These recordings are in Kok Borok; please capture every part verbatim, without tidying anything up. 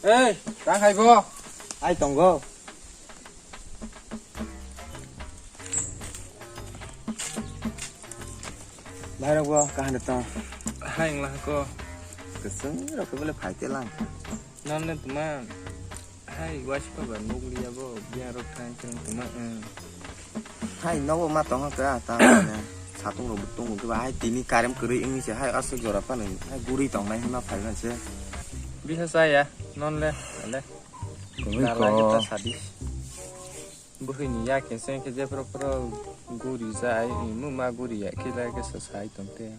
Ei, tang hai bo. Ai tongo. Bairok bo kaham de tong? Hai wngla ko. Keseng rok bole phai te lang. Non le tuma. Hai waispa ba nukliya bo biya rok thang thang tuma. Hai nobo ma tong kha ta. Satung rok tongo ke ba hai tini karem kwrwi wngwi se hai aswk jora phano hai guri tong nai hima phai na se. Bisa saya non le le. Tongwi Dala ko. Kita sadis. Buhini ya ke se ke je pro pro guri jai imu ma guri ya ke la ke sa sai tong te.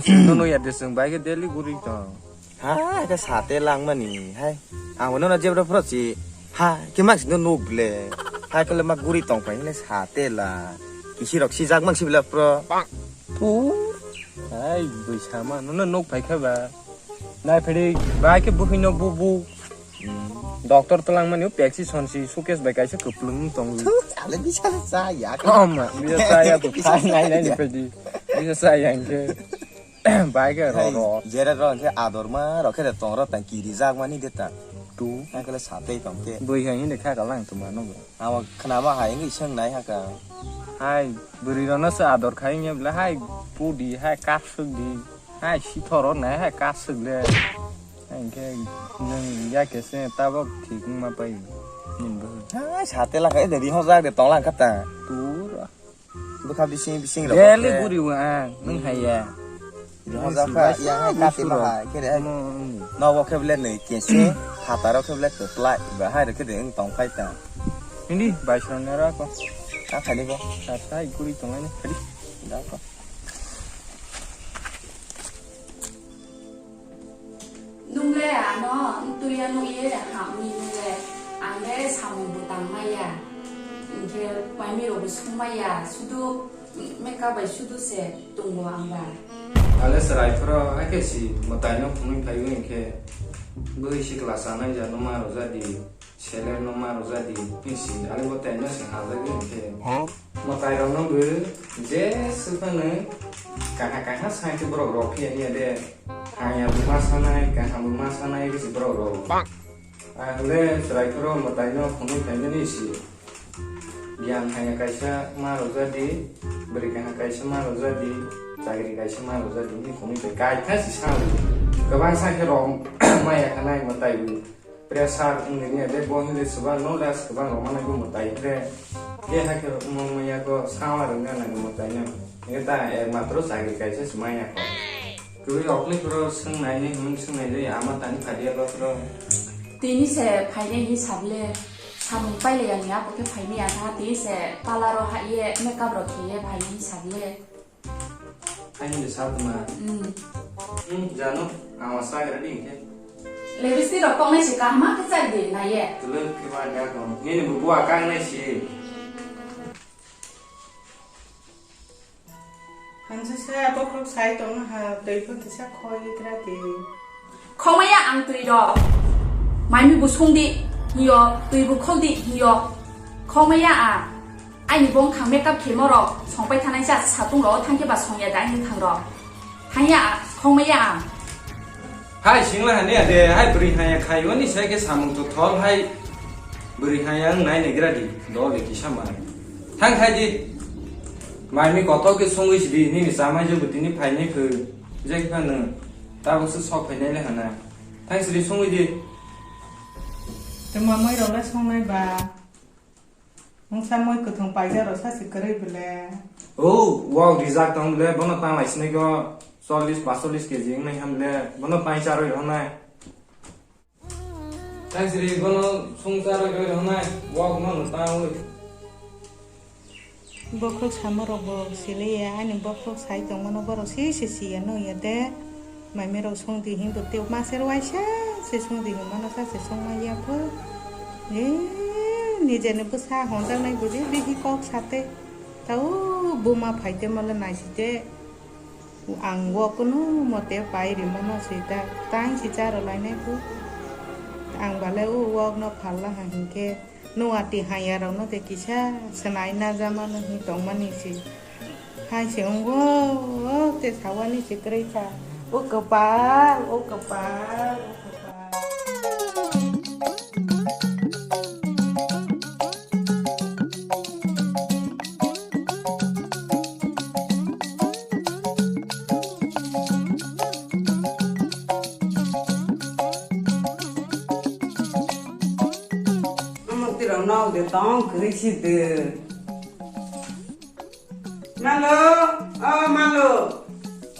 Nono ya de sung bai ke daily guri tong. Ha, ke sate lang mani hai. Ang nono je pro pro si. Ha, ke mak no nuk le. Hai ke le mak guri tong pai le sate la. Kisi rok si jak mak si bla pro. Pu. Hai, bui sama nono nuk pai kha ba. Nai phede bai ke buhino bu bu. Doctor twlang mani pepsi sonsi suitcase bai kaisa kwplwng tong. Ale bisa cha ya. Oh ma, bisa cha ya to phai nai nai ni pedi. Bisa cha ya ke. Bai ke ro ro. Jera ro ke ador ma ro ke tong ro tang kiri jak mani de ta. Tu. Nai kale satei tong ke. Bui hai hinde kha kalang tu mano. Awa khna ma hai ngi seng nai ha ka. Hai buri ro no se ador khai ngi bla hai pudi hai kap suk di. Hai sithoro nai hai kasuk le. Hai hwnkhe nwng ya khe se tabok thik wngma pai nwng bo. Hai sate laka e de rihor jak de tong lang kha ta. Pura. Bwkha bising bising rok. Daily khe. Guri o ang nwng hai ya. Rihor jak kha ya hai kati ma hai khe de. Nobo khe bele nwi kese phataro khe bele kwplai ba hai rok khe de wng tong phai ta. Hindi bai song nera ko. Ta khani bo. Ta sai guri tong ani khadi. Da ko. Nung le ano, tuya nung ye ham ni nung le, ang le samung bo tang maya, hingke maimi rok bo sung maya, sudu makeup bai sudu se tongo ang ba. Ale chwrai phoro, hakhe si mwtai no phunui phaiwi hingke, bwrwi sikla chanai ja no ma rwja di. Seler no ma rwja di, hinsi, ale bo tai no se hajagwi hwnkhe. Mwtai rok no bo je swphano kaha kaha sai khe borok rok phiya hiya de. Hamya bo ma sanai, kaham bo ma sanai hinsi borok rok. Ang le chwrai phoro mwtai no phunui phaimani si. Gyan hamya kaisa ma rwja di, bwrwi kaham kaisa ma rwja di, chagri kaisa ma rwja di, hinwi phunui phai. Kaitha si sa kwbang sa khe rok maya khanai mwtai bo. Pressure wngwi nya de bo hinwi swbang no less kwbang rok manai bo mwtai hwnkhe. Khe hakhe rok mo maya ko sawa rwngna nango mwtai no. Hwnkhe ta ek matro chagri kaisa se maya kho. Kwrwi rok ni phuru swngnai ni hwn swngnai de ama tani phadia rok rok. Tini se phainai hisab le samung paile yang ya ko khe phaini ya tha tini se parlour o ha ye makeup rok khe ye phaini hisab le. Ani de sa tuma. Hmm. Hmm, jano, ang wa sa gra ding ke. Lipstick rok kok nai si kaham khe chak di nai ye. Tulung ke ba ga ko. Nini bu bua kang nai si. Hansa sa bokhok sai tong ha, tei pho kisa khoi gra di. Khomaya ang twi rok. Maimi bo sung di, hiyo, twi bo khol di, hiyo. Khomaya a. Aini bongthang makeup khemo rok songpai thanai cha satung rok thangkhe ba songya da aini thang rok. Hanya, khomaya a. Hai singla hanya de, hai bwrwi hanya khai oni sai khe samung to thol hai bwrwi hanya ang nai negra di, dol de kisa ma. Thang khai di. Maimi kotor khe sungwi si di, nini chamai je bwtini phainai khe, je khe phano. Tabuk se sok phainai le hana. Thang sri sungwi di. Tuma moi rok le songnai ba. Mungsa moi kwthwng paijak rok sa se kwrwi bwle. O, wow, rijak tong bwle, bono tang lai sinai ko chollish, pasolis K G wngnai ham bwle, bono tang charwi rwnai. Tang sri bono sung charwi rwnai, wow, no no tang wi. Bokhok sama rok bo sili ya, ani bokhok sai tong mano borok si si si ya no ya de. Maimi rok song di hinto tei maser waisa se song di hinmano sa se song ma ya pho. E, nijeni bwsa honjaknai bwrwi bihi kok sate. Tao buma phaite mole naisite. Ang wok kunu mote pai rimano se ta tang si charo lainai pho. Ang bale o wok no phalna ha hinkhe. Nuati haya rok no de kisa swnai na jama no hi tong mani se. Hai se wngo, o te sawani se kwrwi kha. O kwpal, o kwpal, o kwpal. Nok de tong kwrwi si de. Malo, o Malo.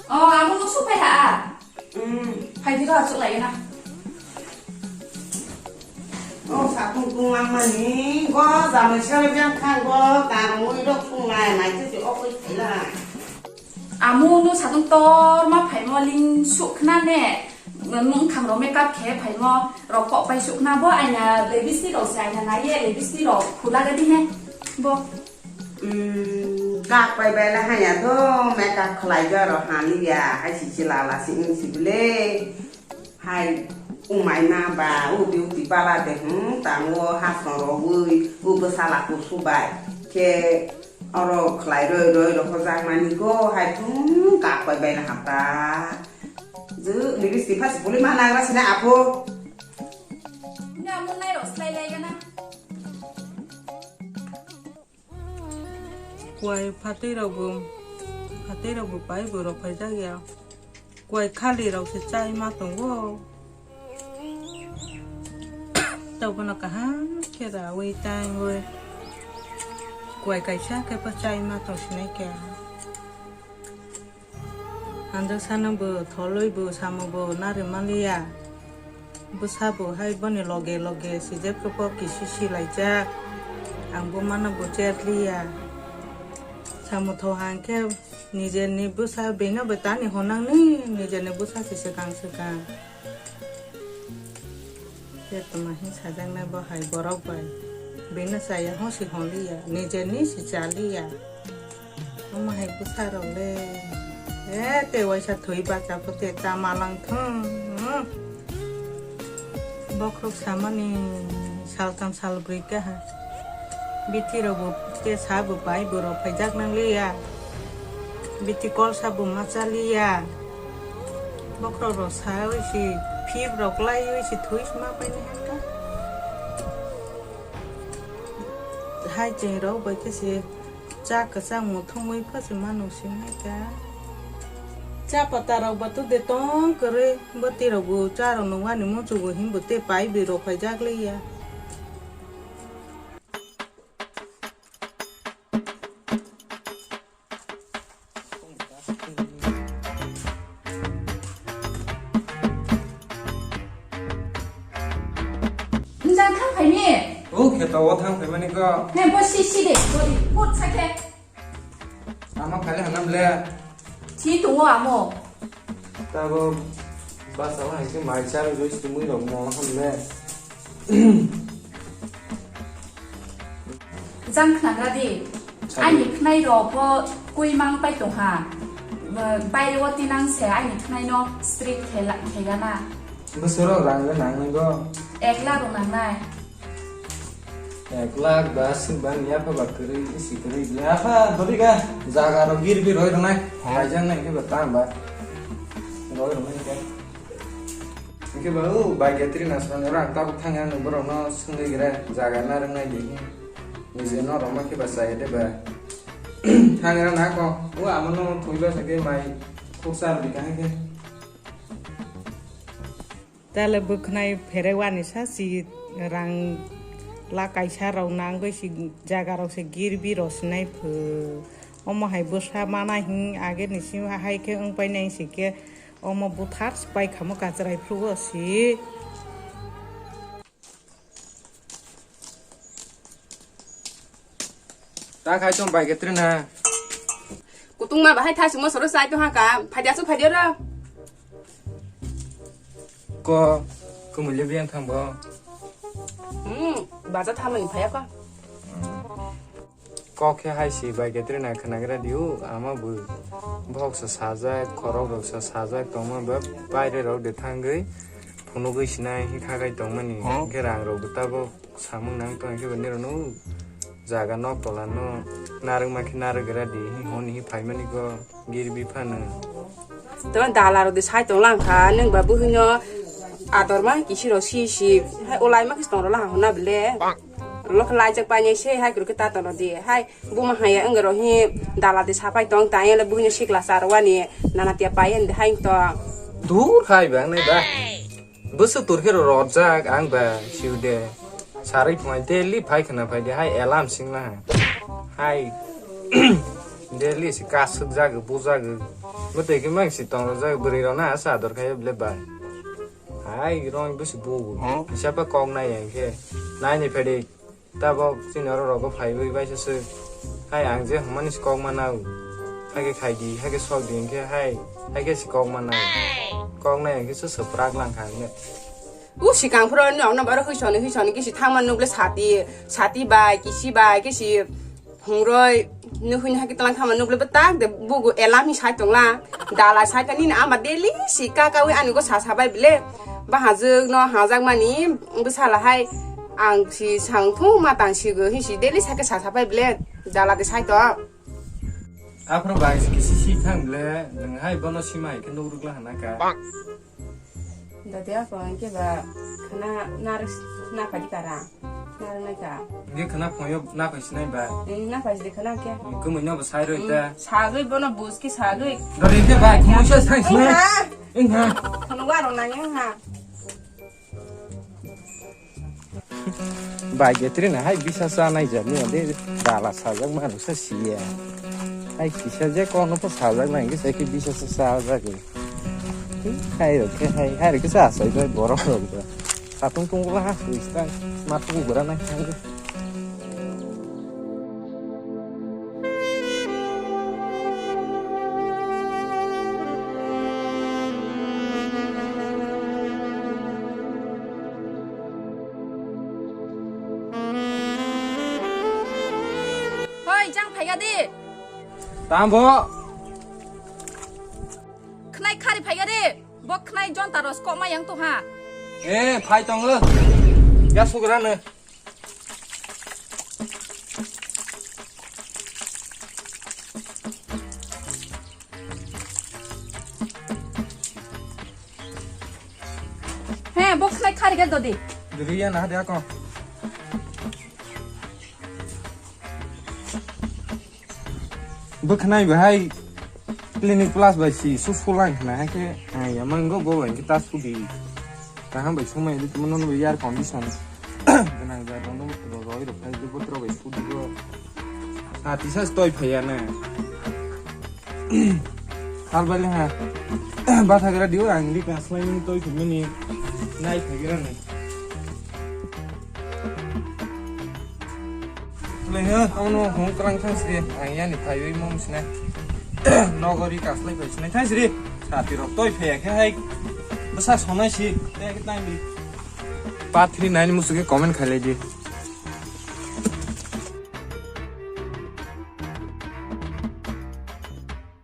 O, amo nuk suk phai ha? Hmm. Phai di ro, achuk lai na. O, satung tung lang mani, go, jamai sari jang khang go, tarung ui rok sung lai, mai se si ok ui thai lai. Amo nuk satung tor ma phaimo ling suk khna ne, nung kham ro makeup khe phaimo rok kok pai suk khna bo aina lipstick rok se aina nai ye lipstick rok khula ga di he bo. Hmm, gak pai bai la hanya to makeup khlai ga ro hani ya, hai si chila la si ing si bile. Hai, umai ma ba, u beauty parlour de, hmm, tango ha song ro ui, u bwsala kusu bai. Khe oro khlai roi roi ro hojak mani go, hai thung kak pai bai na hapta. Ju, lipstick phas puli ma nagra sina apo. Nga mo nai ro slai lai gana. Kuai phatwi rok bo, phatwi rok bo pai bo rok phaijak ya. Kuai khali rok se chai ma tongo. Tei bono kaham khe raui tangwi. Kuai kaisa khe pa chai ma tong sinai khe. Hanjak sano bo tholwi bo samo bo nari manliya. Bwsa bo hai boni loge loge sijak khe bo kisi silaijak. Ang bo mano bo cherliya. Samo tho hang khe nijerni bwsa beno bo tani honangni nijerni bwsa se swkang swkang. Tei toma hin sajaknai bo hai borok bai. Bini chaya ho si honliya, nijeni si chaliya. Omo hai bwsa rok le. E, tei waisa thwi bacha ko tei ta malang thung. Hmm. Bokhorok samani saltham salbrwi kaha. Bithi rok bo tei sa bo pai borok phaijak nangliya. Bithi kolsa bo ma chaliya. Bokhorok rok sawi si phip rok laiwi si thwi si ma paini hwnka. Hai cheng rok bai khe se cha kwchang muthungwi pha se manu simi ka. Cha pata rok ba tu de tong kwrwi bwtwi rok bo cha rok nungmani muchugo hinbo tei pai bi rok phaijak liya. Njang thang phaini? O kheto o thang phaimani ko. He bo si si de, body put sa khe. Ama khali hanam le. Thi tongo amo. Tabo basa o hai khe mai cha rwi sumui rok mo ham le. Jang khnagra di. Sabi. Aini khnai rok bo kui mang pai tong ha. Bai o tinang se aini khnai no straight khela, khegana. Bwswk rok rang le nang nai go? Ek lakh rok nang nai. Ek lakh ba sing ba ni apha ba kwrwi, isi kwrwi. Bini apha dori ga jaga rok girbi roi rok nai. Hah? Kaijang nai khe ba tang ba. Roi rok nai khe. Hingke ba o bai Katrina song oro ang tabuk thang yang borok no swngwi gira jaga narwk nai di hin. Nije no roma khe ba chaya de ba. Thang yang na ko o amo no thwi ba sakhe mai khuksa rw di kahai khe. Tale bwkhnai pherewani sa si rang la kaisa rok nangwi si jaga rok se girbi rw sinai phu. Omo hai bwsa mana hin age ni simi hai khe wng painai si khe. Omo buthar se pai khamo kachrai phuru o si. Ta khai tong bai Katrina. Kutung ma bahai thasi mo soro sai to ha ka. Phadia su phadia ra. Ko kumulya biyang thang bo. Hmm, baja thamani phaya ko. Kok khe hai si bai Katrina khwnagra di o, ama bo bohok sa sajak, khorok rok sa sajak tongma ba, baire rok de thangwi phunugwi sinai hi khagai tongmani. Huh? Hingke rang rok bo tabok samung nang tong khe bo nirok no jaga nok tola no narwk ma khe narwk gra di hi honi hi phaimani go. Girbi phano. Tama dala rok de sai tong lang kha, nung ba buhino ador ma kisi rok si si, hai olai ma kisi tong rok lang hona bele. Lok lai jak pai se hai kuru kita tong rok de, hai buma hai ang rok hi dala de sapai tong ta yang le buhino sikla sar wani nana tia pai de hai to. Dur khai bang nai ba. Busu tur khe rojak ang ba siu de. Sarwi phunai daily phai khwna phai di hai alarm singla hai. Hai. Daily si kasuk jago, bu jago. Bo tei khe mang si tong jago, bwrwi rok na sa dor khai bele bai. Hai, rong bo si bu. Huh? Kisa pa kok nai yang khe. Nai ni phai di. Tabok chini oro rogo phaiwi baisa se. Hai ang je hwnmani se kok manau. Hai khe khai di, hai khe sok di hwnkhe hai, hai khe se kok manau. Kok nai hwnkhe se swprak lang kha hwnkhe. U sikang phoro ni ongna baro hwisoni hwisoni kisi thangma nukle sati, sati bai, kisi bai, kisi hungroi, nuhwini hai khe tlang thangma nukle bo tak de bugu elam hi sai tongla. Dala sai ta nini ama daily si ka kawi ani go sa sa bai bile. Bahajwk no hajak mani bwsala hai ang si sang thu ma tang si go hi si daily sai khe sa sa bai bile. Dala de sai to. Aphuru bai si kisi si thang bile, nwng hai bono sima hai khe nuk rwgla hana ka. Dadi ako hwnkhe ba khwna narwk naphai di kara. Narwk nai ka. Hwnkhe khwna phungo naphai sinai ba. Ing naphai sidi khwna khe. Kwmwi no bo sai roi ta. Sagwi bono bus khe sagwi. Dadi hwnkhe ba khumui sa sai sinai. Ing ha. Ing ha. Khwna waro nai ing ha. Bai getri na hai bisa sa nai jani de dala sajak manu sa siya. Hai kisa je kono pho sajak nai kisa ki bisa sa sajak. Hai rok khe hai, hai rok khe sa asai bai borok rok da. Satung tung la ha sui sta, ma tung bura nai. Hoi, jang phaiga di. Tambo. Khnai khari phaiga di. Bo khnai jonta ros kok ma yang tong ha. Eh, phai tong le. Ya sugra ne. He, bo khnai khari ga dodi. Diri ya na dia ko. Bwkhnai bahai Clinic Plus bai si su sulang khna hai khe, ah, ya mango bo bai khe ta sudi. Kaham bai sumai di mono no air condition. Gwnang ja dono roi rok phai di botro bai sudi go. Ah, tisa stoi phai ya na. Hal bai ha. Bathagra dio ang di kaslai ni toi phai mani. Nai phai gra ni. Lehe, ono hong krang thang sri, ang yani phaiwi mong sine. Nogori kaslai phai sine thang sri. Sati rok toi phai khe hai. Bwsa sonai si, te khe time. Part three nine musuke comment khailai di.